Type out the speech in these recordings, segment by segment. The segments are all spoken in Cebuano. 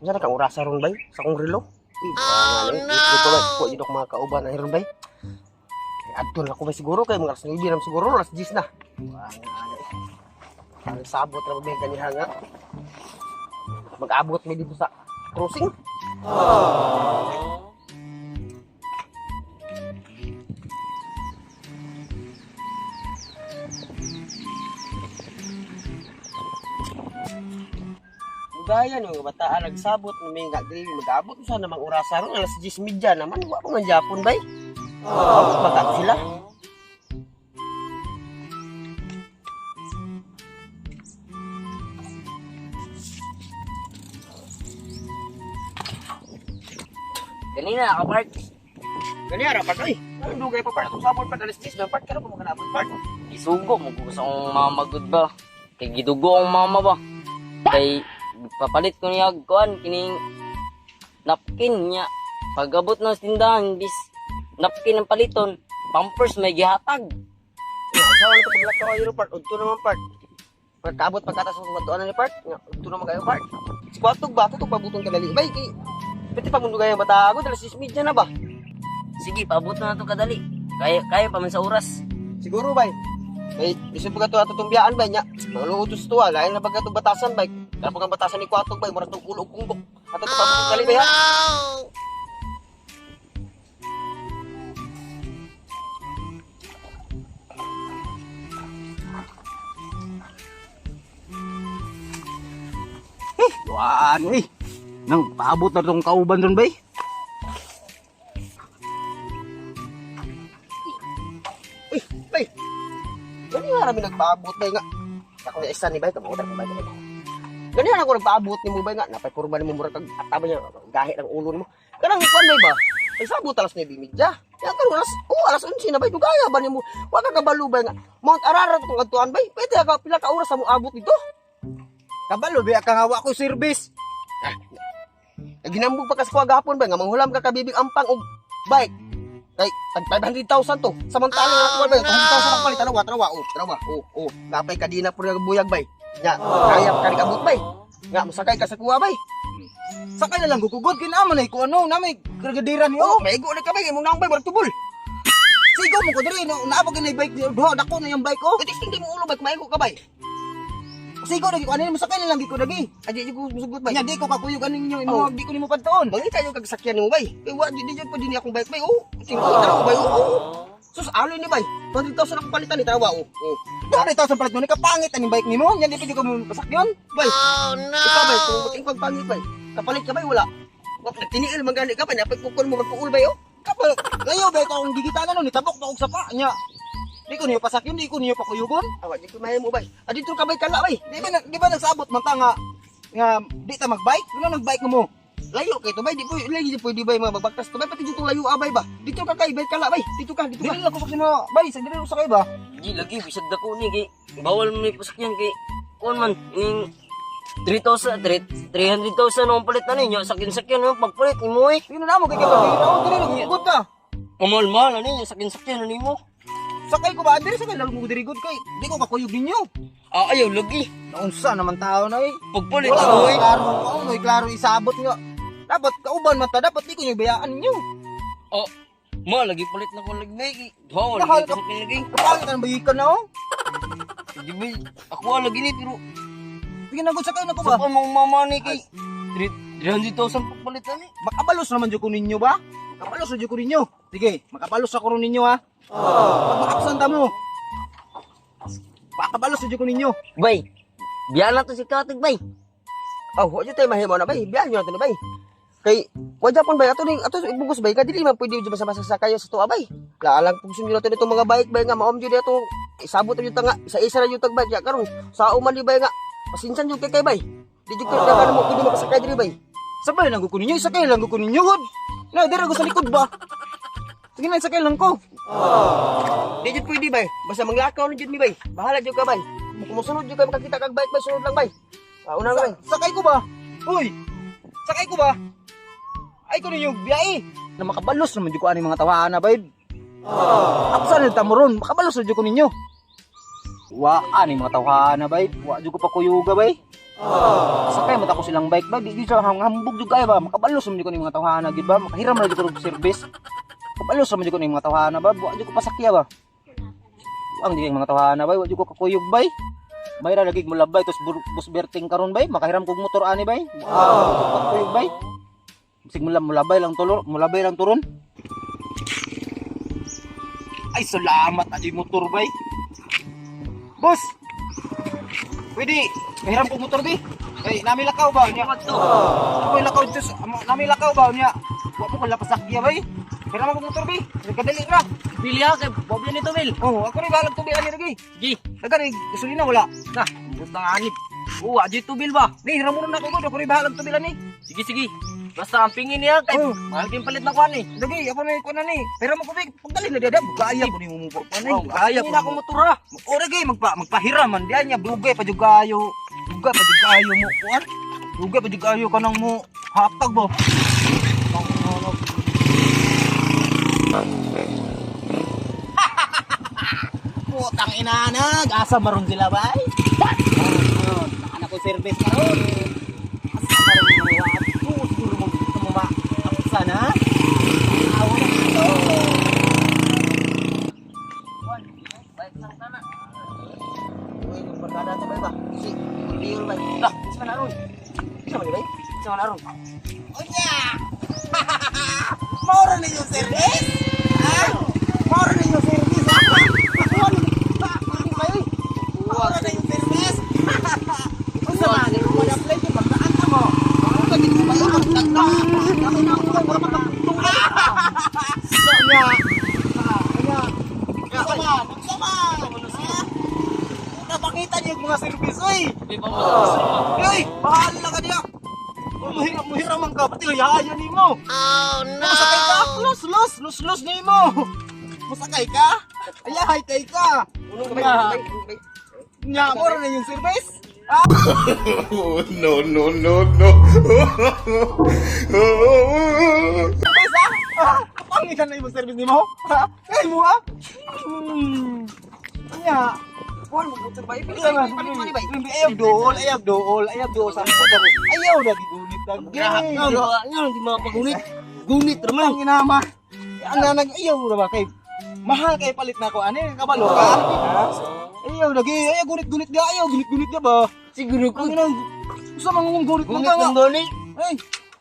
Unsa na kang orasa ron bay? Sa akong relo? Uy, oh, no! Ko jud ako mga kauban ay ron bay. Ay, adto na ako bay siguro kay mga alas 9 na siguro, alas 10 na. Wala nga eh. Ang sabot ra ba ganiha nga. Mag-abot mi dito sa crossing. Gaya ni mga bataan nagsabot ni may nga diri mag-abot sa namang orasa ron alas 10:30 naman wa pa man Japon bay. Abot pa ka sila. Ganina ka part. Gani ara pa oy. Ang dugay pa part atong sabot pa alas 10 na part karon pa makanabot part. Isugo mo ko sa akong mama gud ba. Kay gidugo ang mama ba. Kay papalit ko niya og kuan kining napkin niya. Pag-abot ng tindahan bis napkin ang paliton, pampers may gihatag. Asawa na to paglakaw ayo part udto naman part. Pagkaabot pagkatas sa matuan ni part, nga udto naman kayo part. Squatog ba to pabutong kadali bay kay pwede pa mundo kayo bata ako alas 10:30 na ba? Sige, paabot na to kadali. Kaya kaya pa man sa oras. Siguro bay. Kay bisan pa kato ato tumbiyaan bay nya. Mga utos to ah, lain na pagka batasan bay. Kapag ang batasan ni Kwatog bay, murag tong ulo og kunggok. Ato to pabutong dali bay ha. Duaan eh. Nang paabot na tong kauban ron bay. Uy, bay. Gani nga rami nagpaabot bay nga. Ako ni isa ni bay kamutan ko bay. Gani nga ako nagpaabot nimo bay nga napay kurba nimo murag kag ataba niya gahi ng ulo nimo. Kanang kuan bay ba? Ay sabot alas 9:30. Ya karon alas oh alas 11 na bay dugaya ba nimo? Wa ka kabalo bay nga. Mount Ararat tong adtuan bay. Pwede ka pila ka oras sa mo abot dito. Kabalo bi ka nga wa ko service. Ay, ginambog pa ka sa kuha gahapon bay nga manghulam ka kabibig ampang og bike. Kay tag 500,000 to. Samantalang nga kuha bay 200,000 ang palit tanawa tanawa oh tanawa oh oh. Napay kadina pud nga buyag bay. Nya kaya pa ka abot bay. Nga mosakay ka sa kuha bay. Sakay na lang gukugod kinama na ko ano na may kargadira ni Oh, oh. maigo na ka bay imong naong bay murag tubol. Sigo mo ko diri no naabog na bike duha dako na yung bike oh. Itis hindi mo ulo bay maigo ka bay. Sigo lagi ko ano mo sakay na lang gid ko lagi. Adi di ko musugot bay. Nya di ko kakuyog aning inyo imo Oh. di ko nimo padtuon. Mangita yung kagsakyan nimo bay. Kay wa di di jud pwede ni akong bike bay. Oh, tingko tanaw bay. Oh, oh. Sus aloy ni bay. 200,000 akong palitan ni tanawa oh. Oh. Duha na sa palit mo ni kapangit aning bike nimo. Nya di pwede ko mo pasakyon. Bay. Oh no. Ikaw bay, kung mating pagpangit bay. Kapalit ka bay wala. Wa tiniil man gani ka bay, napay kukon mo magkuul bay oh. Kapal layo bay ka akong gigitanan no nitabok pa og sapa nya. Di ko niyo pasakyon, di ko niyo pakuyugon. Awa di ko mahimo bay. Ah, dito ka bay kala bay. Di ba nagsabot man ta nga nga di ta magbike? Ano nagbike mo? Layo kay to bay, di po lagi di pwede bay mga magbaktas to bay pati dito layo abay ba. Dito ka kay bay kala bay. Dito ka, dito ka. Dili lang ko sa mga bay, sa dili ko sakay ba? Di lagi bisag dako ni kay bawal man ni pasakyan kay kuan man ining 3,000 300,000 ang palit na ninyo sakyan-sakyan ang pagpalit nimo eh. Yun na mo kay kay oh, dili lang gud ka. Mahal-mahal na ninyo sakyan-sakyan na nimo. Sakay ko ba dili sakay lang mo diri gud kay di ko kakuyog ninyo. Ah, ayaw lagi. Naunsa naman tao na eh. Pagpalit Wala ko eh. eh. Klaro ko no, klaro isabot nga. Dapat kauban man ta, dapat di ko niyo bayaan ninyo. Oh, ma lagi palit na ko lagi bay. Bawal Mahal lagi ka. pasakyan lagi. Kapangit ang bayikan na oh. Di ba ako ah, lagi ni pero Sige na gud sakay na ko sa ba? pa mong mama ni kay 300,000 pagpalit na ni. Makabalos naman jud ko ninyo ba? Makabalos na jud ko ninyo. Sige, makabalos ako ron ninyo ha. Pag maabsan ta mo. Makabalos na jud ko ninyo. Bay, biyan na to si Katig bay. Oh, wa jud tayo mahimo na bay. Biyahe nyo na to na bay. Kay wa Japon bay ato ning ato ibugos bay ka dili man pwede jud basta-basta sa kayo sa tuwa bay. Laalang pugsun jud nato nitong mga bike bay nga maom jud ato isabot jud ta nga isa-isa ra jud tag bike ya karon sa man di bay nga pasinsan jud kay kay bay. Di jud kay ka mo pwede makasakay diri bay. Sabay lang ko ninyo, sakay lang ko ninyo gud. Na dira ko sa likod ba? Sige na, sakay lang ko. Di jud pwede bay. Basta manglakaw na jud mi bay. Bahala jud ka bay. Kung mosunod jud kay makakita kag bike bay sunod lang bay. Una bay. Sakay ko ba? Uy! Sakay ko ba? Ay ko ninyo biyahe. Na makabalos naman jud ko ani mga tawahan na babe. Absan na ta mo ron, makabalos na jud ko ninyo. Wa ani mga tawahan na babe. Wa jud ko pakuyuga bay. Sakay man ako silang bike ba, di di siya hambog jud kayo ba, makabalos man jud ko ni mga tawhana gid ba, makahiram ra jud ko og service. Kabalos man jud ko ni mga tawhana ba, wa jud ko pasakya ba. Ang di kay mga tawhana bay, wa jud ko kakuyog bay. May ra lagi mo labay tos bus berting karon bay, makahiram kog motor ani bay. Ah, kakuyog bay. Sig mo mulabay lang tulo, mulabay lang turon. Ay, salamat ajoy motor bay. Boss. Pwede, mahiram kog motor bi. Kay nami lakaw ba niya? Ako lakaw dito, nami lakaw ba niya? Wa mo ko lapasakya bay. Hiram kog motor bi. Kadali ra. Pili ha, kay Bobby nito, Bill. Oh, ako rin balag tubi ani lagi. Sige. Dagan ni gasolina wala. Na, basta nga anip. Oo, adyo to, Bill ba? Ni hiram mo na ako gud, ako rin balag tubi ani. Sige, sige. Basta ang pingin niya, kay Oh. mahal kayong palit na kuan eh. Lagi, ako na ko na ni. Pero mo ko bi, pagdali na dada, bugaya ko nimo mo pa ni. Oh, Bugaya pingin ako motor ha. O lagi magpahiram man diyan niya dugay pa jud kayo. Dugay pa jud kayo mo kuan. Dugay pa jud kayo kanang mo hatag ba. Putang ina nag asa maron sila bay. Anak ko service karon. Asa maron mga wa siguro mo mo ma apsa na. Awa na ito. Uy, kung barkada to bay ba? Si, biul bay. Lah, isa na ron. Isa man bay? Isa na ron. Unya! Maura ninyo service? Ha? Maura ninyo service? Ha? Maura ninyo service? Unsa man ni mo na-apply ko pagkaan ka mo? Ano ba dito bay? Ang tagta. Kami na ako bay, wala pa tungtong. Unya! Unya! Unsa man? Unsa man? Ha? Napakita niyo yung mga service, oy! Di ba mo? Uy, bahala ka diya. Oh, muhiram, muhiram man ka. Pati hayayan nimo. Oh, no. Masakay ka? Los, los, los, los nimo. Masakay ka? Ayahay kay ka. Unong ka bay, bay, bay. Nya, mo na yung service. Oh, no, no, no, no. Service ha? Ah, Kapangitan na yung service nimo. Ha? Kay mo ha? Nya. Kuan mo motor bay. Palit Nya man. palit man bay. Ayaw dool, ayaw dool, ayaw dool sa motor. Ayaw na gigunit ang Nga, nga, hindi mga pagunit. Gunit, raman. Ang inama. Ang nanag ayaw na ba kay mahal kay palit na ko ani kabalo ka. Ha? Ayaw lagi, ayaw gunit-gunit ga, ayaw gunit-gunit ga ba. Siguro ko. Ang inang gusto man mong gunit mo Gunit ka nga. ng gani. Ay,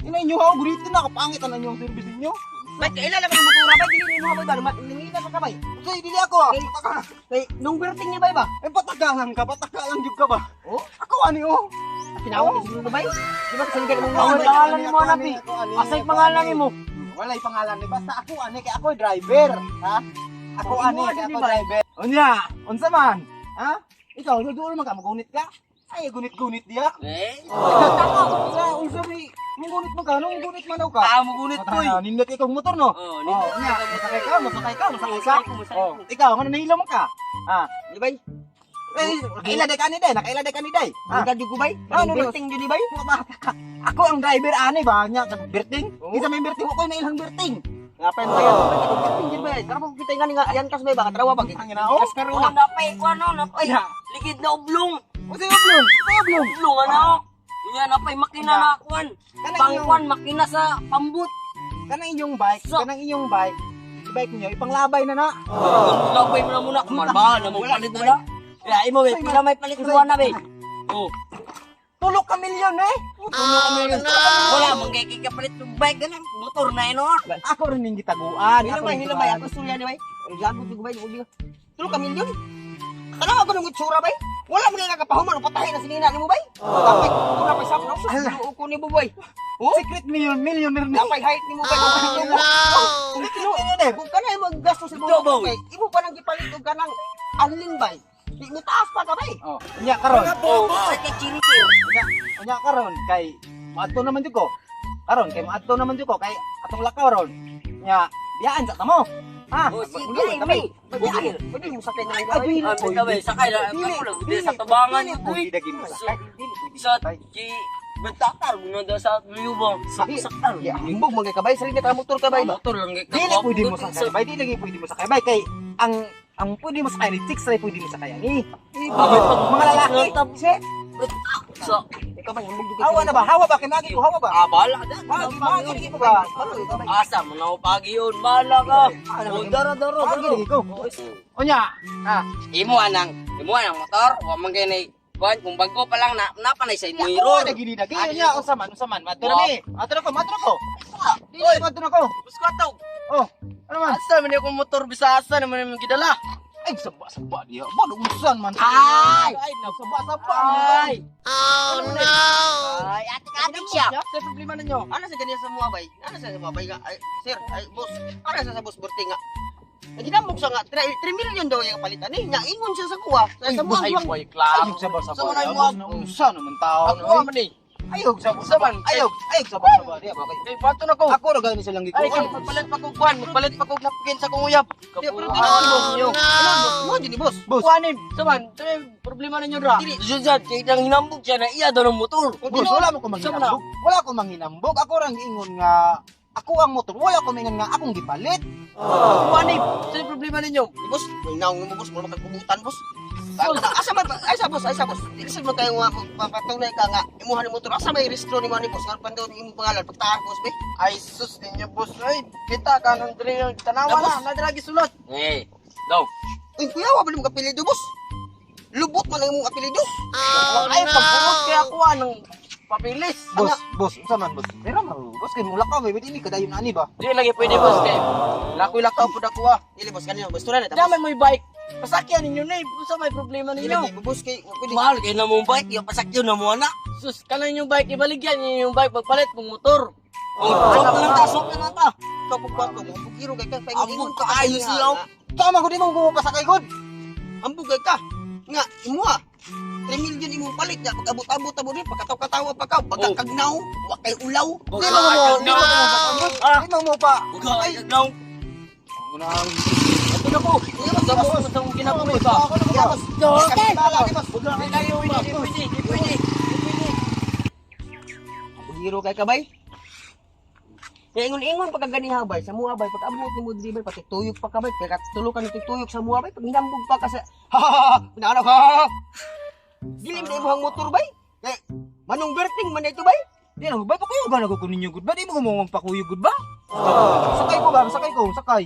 ina inyo ha, gunit na kapangit ang inyong service ninyo. Bay, kailan naman ang motora bay? Dili nimo bay ba? Nangina ka bay. Kay dili ako ah. Pataka. Kay nung berting ni bay ba? Eh pataka lang ka, pataka lang jud ka ba. Oh, Ako ani oh. tinawag ni siguro bay. Di ba kasaligan mong Ang mga bay? pangalan mo, Anapi. Asay pangalan mo. Walay pangalan ni basta ako ani kay ako driver, ha? Ako Oh, ani imo kay ani, ako bay. driver. Unya, unsa man? Ha? Ikaw duol man ka magunit ka? Ay gunit-gunit diya. Eh, Sa unsa may mungunit mo ka, nung gunit man daw ka. ah, mugunit ko eh. Pataka, Nindot ikaw motor no. Oh, Oh, nindot nya, masakay ka, masakay ka, masakay ka. Masakay ko, masakay Oh, ko. ikaw ngano nahilo man ka? Ha? Di bay? Eh, nakaila day ka ni day, nakaila day ka ni day. Ha? Ang kadyo ko bay? Ah, Nung no, no. berting jud ni bay? Ako ang driver ani ba nya sa berting? Oo. Isa may berting ko na ilang berting. Nga pa yung bayan. Berting jud bay. Karapag kita nga ni nga yan kas bay ba katrawa ba? Ang ina oh. Kas karon Oh, na. napay ko ano, napay. Ya. Ligid na oblong. Usa oblong, usa oblong. Oblong ano? Unya napay makina na kuan. Kanang Pangkuan makina sa pambut. Kanang inyong bike, So- kanang inyong bike. Bike niyo ipanglabay na na. Labay mo na muna. Kuman ba na mo palit na na. Ya imo be, pila may palit ko na be. Oh, Tulok ka milyon eh. tulo kami rin. Wala man kay kay kapalit ng bike ganun. Motor na ino. Ako rin yung gitaguan. Hila Ako bay, rin hila bay. gitaguan. Ako surya ni bay. Gago jud ko bay. Uli. Tulo ka milyon. Kana ako nung itsura bay. Wala man kay kapahuman patahin na sinina nimo bay. Dapat ko na pa sa ako Ala. ko ni bay. Oh, Secret million, millionaire ni. Napay height nimo bay. Oh, no. Secret millionaire. Kung kanay maggasto sa Ito, mga boy. bay, imo pa nang gipalit og kanang anlin bay. Di mo taas pa ka bay. Oh, unya karon. Oh, sa kay chirikir. Unya, unya karon kay maadto naman jud ko. Karon kay maadto naman jud ko kay atong lakaw ron. Nya, biyaan sa kamo. Ha? Oh, sige, Pwede may. Pwede pwede mo sakay na lang Ay, bay. dili, Ah, pwede. bitaw, eh, sakay lang. Dili, Ako lang, dili, sa tabangan dili, yun, pwede uy. dagin mo sakay. Dili, pwede Sa sakay. ki Bentakar guna da sa luyubang. Saktar. Ya, hambog man kay kabay salig na ka motor ka bay ba. Motor lang kay Dili pwede mo sakay. Bay, dili lagi pwede mo sakay. Bay kay ang pwede mo sakay ni chicks ray pwede mo sakay ani. Abay pag Mga lalaki. Sip. So, Ikaw ba hambog jud. Hawa na ba? Hawa ba? Kay magi ko, hawa ba? ah, bahala ka. Magi, magi lagi ko ba? Ikaw ba? Asa mo na pagi yun, bahala ka. Oh, daro daro. Magi lagi ko. Unya, ah, Imo anang motor, wa man kay nay kuan kung bago pa lang na napanay sa Ako error. na gini na gini niya unsa man, unsa man. Madto na ni. Madto na ko, madto na ko. Dili madto na ko. Buskwataw. Oh, ano man? Asa man akong motor bisa asa naman imong gidala. Ay, saba saba diha. Bado unsan man. Ay! Saba saba. Ay! Oh no! Ay, atik-atik siya. Sa problema ninyo. Ano sa ganyan sa mga bay? Ano sa mga bay nga? Ay, sir, ay boss. Ano sa boss Berting nga? Naginamog siya nga 3 million daw yung palitan eh. Nga ingon siya sa kuha. Sa Ay, sa boss, mga ay, duwang- Boy, klaro. Ay, saba saba. Sa mga mo Unsa naman tao. Ako man eh. Ayog saba Unsa man? Ayog, ayog saba saba diha ba kay. Kay pato na ko. Ako ra gani silang Ay, gikuan. kay magpalit pa kog kuan, magpalit pa kog napkin sa kong uyab. Di, pero tinuod boss. Nyo. Tinuod boss. Mo din ni boss. Boss. Kuanin, saman, sabi, problema ninyo ra. Dili. Jud kay nang hinambog siya na iya daw ng motor. Boss, wala mo ko manghinambog. Wala ko manghinambog. Ako rang giingon nga ako ang motor. Wala ko mingon nga akong gipalit. Kuanin, sabi problema ninyo. Di boss, may naong mo boss, mo makagbubutan boss. Asa man ay sa boss, ay sa boss. Dili mo kayo nga papatunay ka nga imuha ni motor. Asa may restro ni mo ni boss? Nga pando imong pangalan pagtahan boss be. Ay sus ninyo boss ay kita ka nang diri tanawa Tapos? na nadragi sulot. Eh, daw. Uy, kuya, wa ba nimo kapilido boss? Lubot man ang imong apelido. Ay pagbuot kay ako anong papilis. Boss, boss, unsa man boss? Pero man, boss kay mula ka bay ini kadayon ani ba? Di lagi pwede boss kay lakoy lakaw pud ako ah. Dili boss kanino boss turan na Daman mo'y bike. Pasakyan ninyo na eh. Unsa may problema Dili ninyo? lagi, boss kay pwede. Mahal kay na mong bike, yung pasakyo na mo na. Sus kanang inyong bike ibaligyan ninyo yung bike pagpalit mong motor. Oh, sok na lang ta, sok na lang ta. Ikaw pug kwarto mo, pugiro kay ka Ambog ka ayo siya. Tama ko di mo pasakay gud. Ambog kay ka. Nga imuha. 3 million imong palit nga pag-abot-abot abo ni pagkataw-katawa pa ka, baga Oh. kagnaw, wa kay ulaw. Di mo mo, di mo mo pa. Di mo mo pa. Ay, daw. Ito na ko. Sa mo sa mong ginabuhi ba? Ya boss. Okay. Di boss. Di lagi pwede, di pwede, di pwede. Pugiro kay kabay. Kaya ingon-ingon pagka ganiha bay, sa mua bay, pag abot ni mo diri bay, pati tuyok pa kabay, pagka tulo ka ni tuyok sa mua bay, pag hinambog pa ka sa ha ha ha, pinaano ha ha. ha. Dilim na imong motor bay. Kay manong berting man ito bay. Di na ba pakuyo ba ko ninyo gud ba? Di mo mo pakuyo gud ba? Sakay ko ba? Sakay ko, sakay.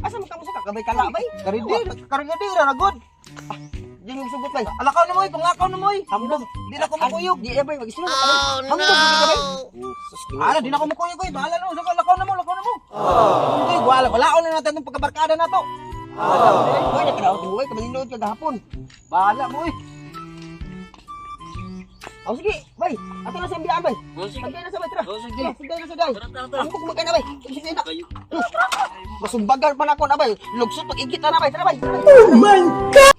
Asa man ka mo sa kabay kala bay? Karidi, karidi ra na gud. Di mo sugot bay. Alakaw na mo, panglakaw na mo. Hambog. Di na ko makuyog. Di bay, mag-islo ka bay. Hambog gid ka bay. Ala, di na ko makuyog oy. Bahala no, saka lakaw na mo, lakaw na mo. Hindi, wala, wala na natin itong pagkabarkada na to. Boy, nakadaot mo bay, kamalinood ka gahapon. Bahala mo, oy. Oh sige, bay. Ato na sa ambiyaan bay. Oh, sige. Sagay na sa bay, tara. Oh, sige. Tara, Sagay na sa day. Tara, tara, tara. Hambog man kay na bay. Sige na. Kayo. Masumbagan pa na ako na bay. Lugsot pag igit na bay. Tara bay. Tara, bay.